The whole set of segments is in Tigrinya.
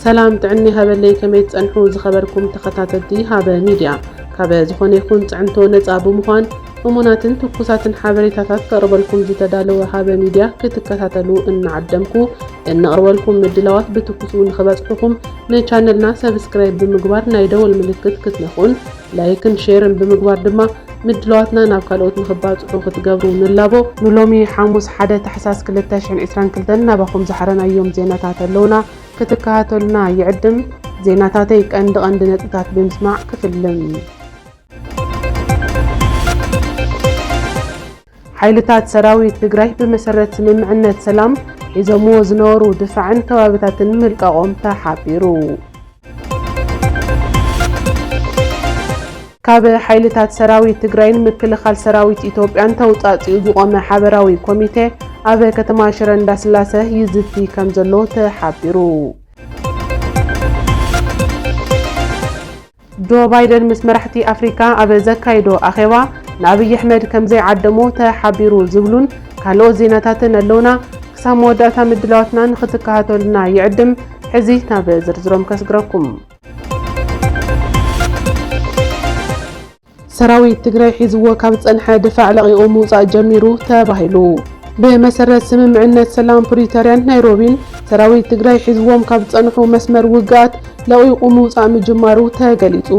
ሰላም ጥዕና ይሃበለይ፣ ከመይ ትጸንሑ ዝኸበርኩም ተኸታተልቲ ሃበ ሚድያ? ካብ ዝኾነ ይኹን ጽዕንቶ ነጻ ብምዃን እሙናትን ትኩሳትን ሓበሬታታት ከቕርበልኩም ዝተዳለወ ሃበ ሚድያ ክትከታተሉ እናዓደምኩ፣ እነቕርበልኩም ምድላዋት ብትኩሱ ንኽበጽሑኹም ንቻነልና ሰብስክራይብ ብምግባር ናይ ደወል ምልክት ክትነኹን ላይክን ሼርን ብምግባር ድማ ምድላዋትና ናብ ካልኦት ንኽባጽሑ ክትገብሩ ንላቦ። ንሎሚ ሓሙስ ሓደ ታሕሳስ ክልተ ሽሕን ዕስራን ክልተን ናባኹም ዝሓረናዮም ዜናታት ኣለውና። ክትከታተሉና ይዕድም። ዜናታተይ ቀንዲ ቀንዲ ነጥብታት ብምስማዕ ክፍልም። ሓይልታት ሰራዊት ትግራይ ብመሰረት ስምምዕነት ሰላም ሒዞምዎ ዝነበሩ ድፋዕን ከባብታትን ምልቃቖም ተሓቢሩ። ካብ ሓይልታት ሰራዊት ትግራይን ምክልኻል ሰራዊት ኢትዮጵያን ተውጻጺኡ ዝቖመ ሓበራዊ ኮሚቴ ኣብ ከተማ ሽረ እንዳስላሰ ይዝቲ ከም ዘሎ ተሓቢሩ። ጆ ባይደን ምስ መራሕቲ ኣፍሪካ ኣብ ዘካይዶ ኣኼባ ንኣብይ ኣሕመድ ከም ዘይዓደሞ ተሓቢሩ ዝብሉን ካልኦት ዜናታትን ኣለውና። ክሳብ መወዳእታ ምድላዋትና ንኽትከታተሉና ይዕድም። ሕዚ ናብ ዝርዝሮም ከስግረኩም። ሰራዊት ትግራይ ሒዝዎ ካብ ዝጸንሐ ድፋዕ ለቒቑ ምውጻእ ጀሚሩ ተባሂሉ። ብመሰረት ስምምዕነት ሰላም ፕሪቶርያን ናይሮቢን ሰራዊት ትግራይ ሒዝዎም ካብ ዝጸንሑ መስመር ውግኣት ለቒቑ ምውጻእ ምጅማሩ ተገሊጹ።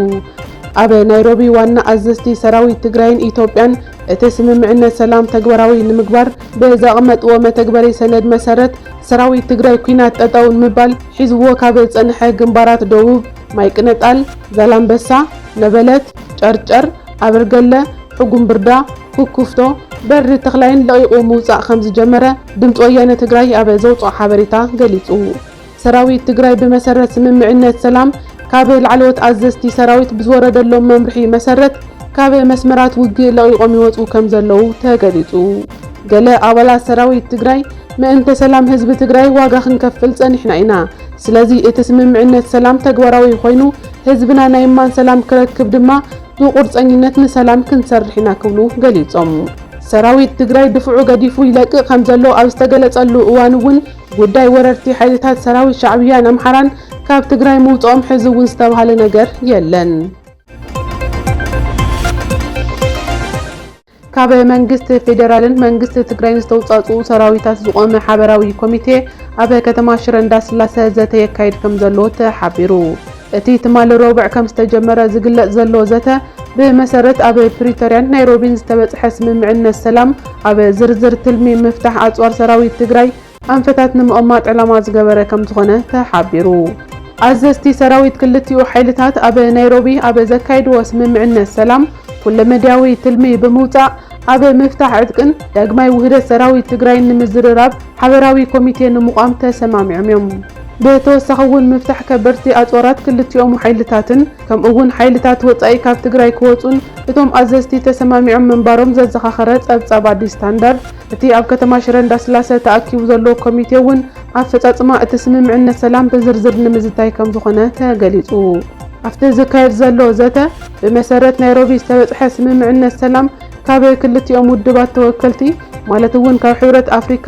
ኣብ ናይሮቢ ዋና ኣዘዝቲ ሰራዊት ትግራይን ኢትዮጵያን እቲ ስምምዕነት ሰላም ተግባራዊ ንምግባር ብዘቐመጥዎ መተግበሪ ሰነድ መሰረት ሰራዊት ትግራይ ኲናት ጠጠው ንምባል ሒዝዎ ካብ ዝጸንሐ ግንባራት ደቡብ ማይቅነጣል፣ ዛላምበሳ፣ ነበለት፣ ጨርጨር፣ ኣበርገለ፣ ሕጉምብርዳ፣ ኩኩፍቶ፣ በሪ ተኽላይን ለቒቑ ምውጻእ ከም ዝጀመረ ድምፂ ወያነ ትግራይ ኣብ ዘውፅኦ ሓበሬታ ገሊፁ። ሰራዊት ትግራይ ብመሰረት ስምምዕነት ሰላም ካብ ላዕለዎት ኣዘዝቲ ሰራዊት ብዝወረደሎም መምርሒ መሰረት ካብ መስመራት ውግእ ለቒቖም ይወፁ ከም ዘለዉ ተገሊፁ። ገለ ኣባላት ሰራዊት ትግራይ ምእንተ ሰላም ህዝቢ ትግራይ ዋጋ ክንከፍል ጸኒሕና ኢና። ስለዚ እቲ ስምምዕነት ሰላም ተግባራዊ ኮይኑ ህዝብና ናይ እማን ሰላም ክረክብ ድማ ብቁርፀኝነት ንሰላም ክንሰርሕ ኢና ክብሉ ገሊጾም። ሰራዊት ትግራይ ድፍዑ ገዲፉ ይለቅቕ ከም ዘሎ ኣብ ዝተገለጸሉ እዋን እውን ጉዳይ ወረርቲ ሓይልታት ሰራዊት ሻዕብያን ኣምሓራን ካብ ትግራይ ምውፅኦም ሕዚ እውን ዝተባሃለ ነገር የለን። ካብ መንግስቲ ፌዴራልን መንግስቲ ትግራይን ዝተውፃእፅኡ ሰራዊታት ዝቖመ ሓበራዊ ኮሚቴ ኣብ ከተማ ሽረ እንዳስላሰ ዘተ የካይድ ከም ዘሎ ተሓቢሩ። እቲ ትማሊ ረቡዕ ከም ዝተጀመረ ዝግለጽ ዘሎ ዘተ ብመሰረት ኣብ ፕሪቶርያን ናይሮቢን ዝተበጽሐ ስምምዕነት ሰላም ኣብ ዝርዝር ትልሚ ምፍታሕ ኣጽዋር ሰራዊት ትግራይ ኣንፈታት ንምቕማጥ ዕላማ ዝገበረ ከም ዝኾነ ተሓቢሩ። ኣዘዝቲ ሰራዊት ክልቲኡ ሓይልታት ኣብ ናይሮቢ ኣብ ዘካይድዎ ስምምዕነት ሰላም ኩለመዳያዊ ትልሚ ብምውጻእ ኣብ ምፍታሕ ዕጥቅን ዳግማይ ውህደት ሰራዊት ትግራይን ንምዝርራብ ሓበራዊ ኮሚቴ ንምቋም ተሰማሚዖም እዮም። ብተወሳኺ እውን ምፍታሕ ከበድቲ ኣጽዋራት ክልቲኦም ሓይልታትን ከምኡ እውን ሓይልታት ወጻኢ ካብ ትግራይ ክወጹን እቶም ኣዘዝቲ ተሰማሚዖም ምንባሮም ዘዘኻኸረ ጸብጻብ ኣዲስ ስታንዳርድ፣ እቲ ኣብ ከተማ ሽረ እንዳስላሰ ተኣኪቡ ዘሎ ኮሚቴ እውን ኣፈጻጽማ እቲ ስምምዕነት ሰላም ብዝርዝር ንምዝታይ ከም ዝኾነ ተገሊጹ። ኣብቲ ዝካየድ ዘሎ ዘተ ብመሰረት ናይሮቢ ዝተበጽሐ ስምምዕነት ሰላም ካብ ክልቲኦም ውድባት ተወከልቲ ማለት እውን ካብ ሕብረት ኣፍሪካ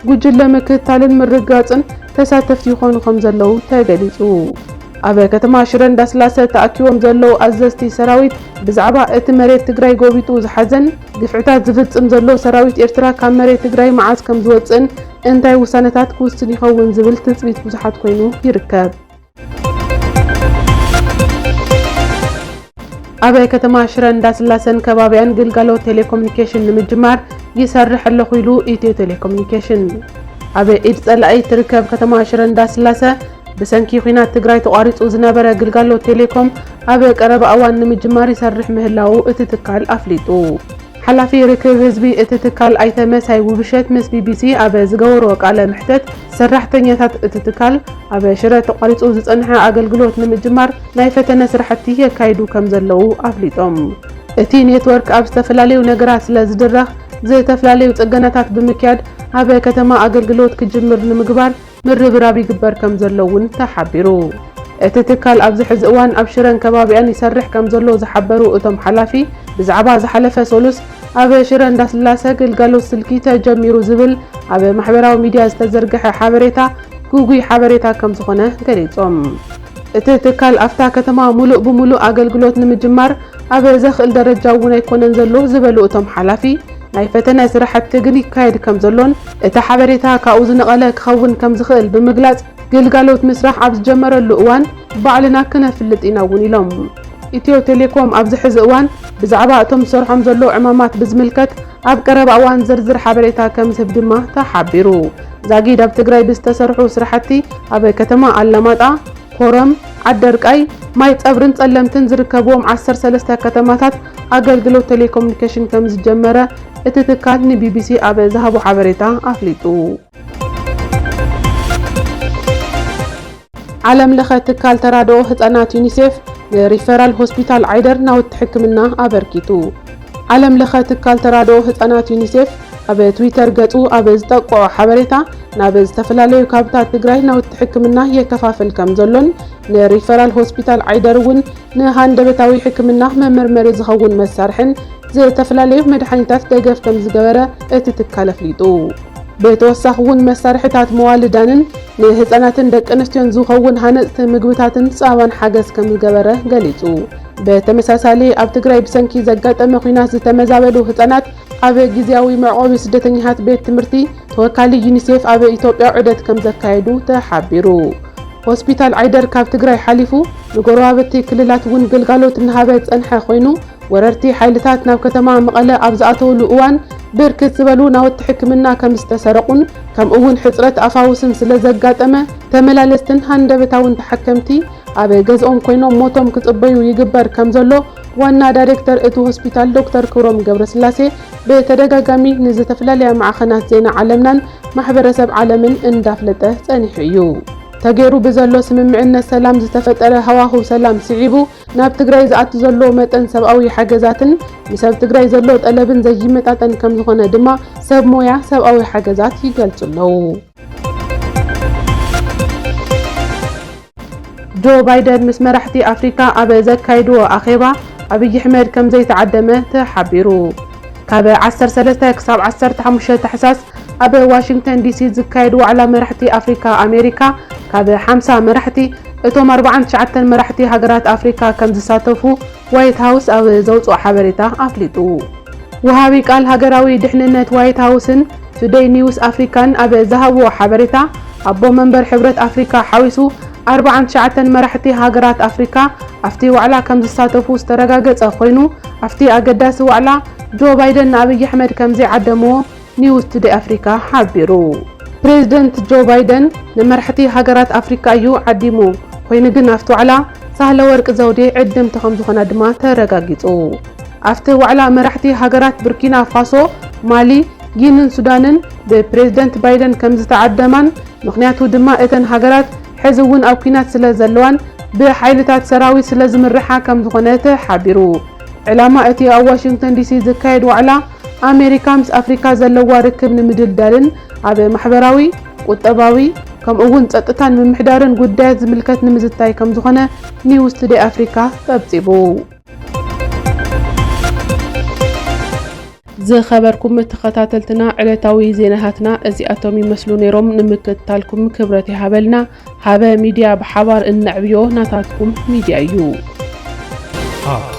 ጉጅለ ምክትታልን ምርግጋጽን ተሳተፍቲ ይኾኑ ከም ዘለዉ ተገሊጹ። ኣብ ከተማ ሽረ እንዳስላሰ ተኣኪቦም ዘለዉ ኣዘዝቲ ሰራዊት ብዛዕባ እቲ መሬት ትግራይ ጎቢጡ ዝሓዘን ግፍዕታት ዝፍጽም ዘሎ ሰራዊት ኤርትራ ካብ መሬት ትግራይ መዓዝ ከም ዝወጽእን እንታይ ውሳነታት ክውስን ይኸውን ዝብል ትጽቢት ብዙሓት ኮይኑ ይርከብ። ኣብ ከተማ ሽረ እንዳስላሰን ከባቢያን ግልጋሎት ቴሌኮሙኒኬሽን ንምጅማር ይሰርሕ ኣለኹ ኢሉ ኢትዮ ቴሌኮሙኒኬሽን። ኣብ ኢድ ጸላኢ ትርከብ ከተማ ሽረ እንዳስላሰ ብሰንኪ ኲናት ትግራይ ተቋሪጹ ዝነበረ ግልጋሎት ቴሌኮም ኣብ ቀረባ እዋን ንምጅማር ይሰርሕ ምህላዉ እቲ ትካል ኣፍሊጡ። ሓላፊ ርክብ ህዝቢ እቲ ትካል ኣይተ መሳይ ውብሸት ምስ ቢቢሲ ኣብ ዝገበርዎ ቃለ መሕተት፣ ሰራሕተኛታት እቲ ትካል ኣብ ሽረ ተቋሪጹ ዝጸንሐ ኣገልግሎት ንምጅማር ናይ ፈተነ ስራሕቲ የካይዱ ከም ዘለዉ ኣፍሊጦም። እቲ ኔትወርክ ኣብ ዝተፈላለዩ ነገራት ስለ ዝድረኽ፣ ዝተፈላለዩ ጽገናታት ብምክያድ ኣብ ከተማ ኣገልግሎት ክጅምር ንምግባር ምርብራብ ይግበር ከም ዘሎ እውን ተሓቢሩ። እቲ ትካል ኣብዚ ሕዚ እዋን ኣብ ሽረን ከባቢኣን ይሰርሕ ከም ዘሎ ዝሓበሩ እቶም ሓላፊ፣ ብዛዕባ ዝሓለፈ ሰሉስ ኣብ ሽረ እንዳስላሰ ግልጋሎት ስልኪ ተጀሚሩ ዝብል ኣብ ማሕበራዊ ሚድያ ዝተዘርግሐ ሓበሬታ ግጉይ ሓበሬታ ከም ዝኾነ ገሊጾም። እቲ ትካል ኣብታ ከተማ ሙሉእ ብሙሉእ ኣገልግሎት ንምጅማር ኣብ ዘኽእል ደረጃ እውን ኣይኮነን ዘሎ ዝበሉ እቶም ሓላፊ፣ ናይ ፈተነ ስራሕቲ ግን ይካየድ ከም ዘሎን እቲ ሓበሬታ ካብኡ ዝነቐለ ክኸውን ከም ዝኽእል ብምግላጽ፣ ግልጋሎት ምስራሕ ኣብ ዝጀመረሉ እዋን ባዕልና ክነፍልጥ ኢና እውን ኢሎም። ኢትዮ ቴሌኮም ኣብዚ ሕዚ እዋን ብዛዕባ እቶም ዝሰርሖም ዘለዉ ዕማማት ብዝምልከት ኣብ ቀረባ እዋን ዝርዝር ሓበሬታ ከም ዝህብ ድማ ተሓቢሩ። ዛጊድ ኣብ ትግራይ ብዝተሰርሑ ስራሕቲ ኣብ ከተማ ኣላማጣ፣ ኮረም፣ ዓደርቃይ፣ ማይ ጸብርን ጸለምትን ዝርከብዎም ዓሰርተ ሰለስተ ከተማታት ኣገልግሎት ቴሌኮሙኒኬሽን ከም ዝጀመረ እቲ ትካል ንቢቢሲ ኣብ ዝሃቦ ሓበሬታ ኣፍሊጡ። ዓለም ለኸ ትካል ተራድኦ ህጻናት ዩኒሴፍ ንሪፈራል ሆስፒታል ዓይደር ናውቲ ሕክምና ኣበርኪቱ። ዓለም ለኸ ትካል ተራድኦ ህጻናት ዩኒሴፍ ኣብ ትዊተር ገጹ ኣብ ዝጠቅዖ ሓበሬታ፣ ናብ ዝተፈላለዩ ካብታት ትግራይ ናውቲ ሕክምና የከፋፍል ከም ዘሎን ንሪፈራል ሆስፒታል ዓይደር እውን ንሃንደበታዊ ሕክምና መመርመሪ ዝኸውን መሳርሕን ዝተፈላለዩ መድሓኒታት ደገፍ ከም ዝገበረ እቲ ትካል ኣፍሊጡ። ብተወሳኺ እውን መሳርሕታት መዋልዳንን ንህፃናትን ደቂ ኣንስትዮን ዝኸውን ሃነፅቲ ምግብታትን ፃባን ሓገዝ ከም ዝገበረ ገሊፁ። ብተመሳሳሊ ኣብ ትግራይ ብሰንኪ ዘጋጠመ ኲናት ዝተመዛበሉ ህፃናት ኣብ ግዝያዊ መዕቆቢ ስደተኛታት ቤት ትምህርቲ ተወካሊ ዩኒሴፍ ኣብ ኢትዮጵያ ዑደት ከም ዘካየዱ ተሓቢሩ። ሆስፒታል ዓይደር ካብ ትግራይ ሓሊፉ ንጎረባብቲ ክልላት እውን ግልጋሎት እናሃበ ዝፀንሐ ኮይኑ፣ ወረርቲ ሓይልታት ናብ ከተማ መቐለ ኣብ ዝኣተውሉ እዋን ብርክት ዝበሉ ናውቲ ሕክምና ከም ዝተሰረቑን ከምኡ እውን ሕፅረት ኣፋውስን ስለ ዘጋጠመ ተመላለስትን ሃንደበታውን ተሓከምቲ ኣብ ገዝኦም ኮይኖም ሞቶም ክፅበዩ ይግበር ከም ዘሎ ዋና ዳይሬክተር እቲ ሆስፒታል ዶክተር ክብሮም ገብረስላሴ ብተደጋጋሚ ንዝተፈላለያ ማዕኸናት ዜና ዓለምናን ማሕበረሰብ ዓለምን እንዳፍለጠ ጸኒሑ እዩ። ተገይሩ ብዘሎ ስምምዕነት ሰላም ዝተፈጠረ ሃዋህው ሰላም ስዒቡ ናብ ትግራይ ዝኣቱ ዘሎ መጠን ሰብኣዊ ሓገዛትን ንሰብ ትግራይ ዘሎ ጠለብን ዘይመጣጠን ከም ዝኾነ ድማ ሰብ ሞያ ሰብኣዊ ሓገዛት ይገልጹ ኣለዉ። ጆ ባይደን ምስ መራሕቲ ኣፍሪካ ኣብ ዘካየድዎ ኣኼባ ኣብይ ኣሕመድ ከም ዘይተዓደመ ተሓቢሩ። ካብ ዓሰርተ ሰለስተ ክሳብ ዓሰርተ ሓሙሽተ ታሕሳስ ኣብ ዋሽንግተን ዲሲ ዝካየድ ዋዕላ መራሕቲ ኣፍሪካ ኣሜሪካ ካብ ሓምሳ መራሕቲ እቶም ኣርባዓን ትሽዓተን መራሕቲ ሃገራት ኣፍሪካ ከም ዝሳተፉ ዋይት ሃውስ ኣብ ዘውፅኦ ሓበሬታ ኣፍሊጡ። ወሃቢ ቃል ሃገራዊ ድሕንነት ዋይት ሃውስን ቱደይ ኒውስ ኣፍሪካን ኣብ ዝሃብዎ ሓበሬታ፣ ኣቦ መንበር ሕብረት ኣፍሪካ ሓዊሱ ኣርባዓን ትሽዓተን መራሕቲ ሃገራት ኣፍሪካ ኣብቲ ዋዕላ ከም ዝሳተፉ ዝተረጋገጸ ኮይኑ፣ ኣብቲ ኣገዳሲ ዋዕላ ጆ ባይደን ንኣብይ ኣሕመድ ከም ዘይዓደምዎ ኒውስ ቱደይ ኣፍሪካ ሓቢሩ። ፕሬዝደንት ጆ ባይደን ንመራሕቲ ሃገራት ኣፍሪካ እዩ ዓዲሙ፣ ኮይኑ ግን ኣብቲ ዋዕላ ሳህለ ወርቅ ዘውዴ ዕድምቲ ከም ዝኾና ድማ ተረጋጊጹ። ኣብቲ ዋዕላ መራሕቲ ሃገራት ቡርኪና ፋሶ፣ ማሊ፣ ጊንን ሱዳንን ብፕሬዝደንት ባይደን ከም ዝተዓደማን ምኽንያቱ ድማ እተን ሃገራት ሕዚ እውን ኣብ ኲናት ስለ ዘለዋን ብሓይልታት ሰራዊት ስለ ዝምርሓ ከም ዝኾነ ተሓቢሩ። ዕላማ እቲ ኣብ ዋሽንግተን ዲሲ ዝካየድ ዋዕላ ኣሜሪካ ምስ ኣፍሪካ ዘለዋ ርክብ ንምድልዳልን ኣብ ማሕበራዊ፣ ቁጠባዊ ከምኡ እውን ጸጥታን ምምሕዳርን ጉዳያት ዝምልከት ንምዝታይ ከም ዝኾነ ኒውስ ቱደይ ኣፍሪካ ጸብጺቡ። ዝኸበርኩም ተኸታተልትና፣ ዕለታዊ ዜናታትና እዚኣቶም ይመስሉ ነይሮም። ንምክትታልኩም ክብረት ይሃበልና። ሃበ ሚድያ፣ ብሓባር እነዕብዮ ናታትኩም ሚድያ እዩ። ሃብ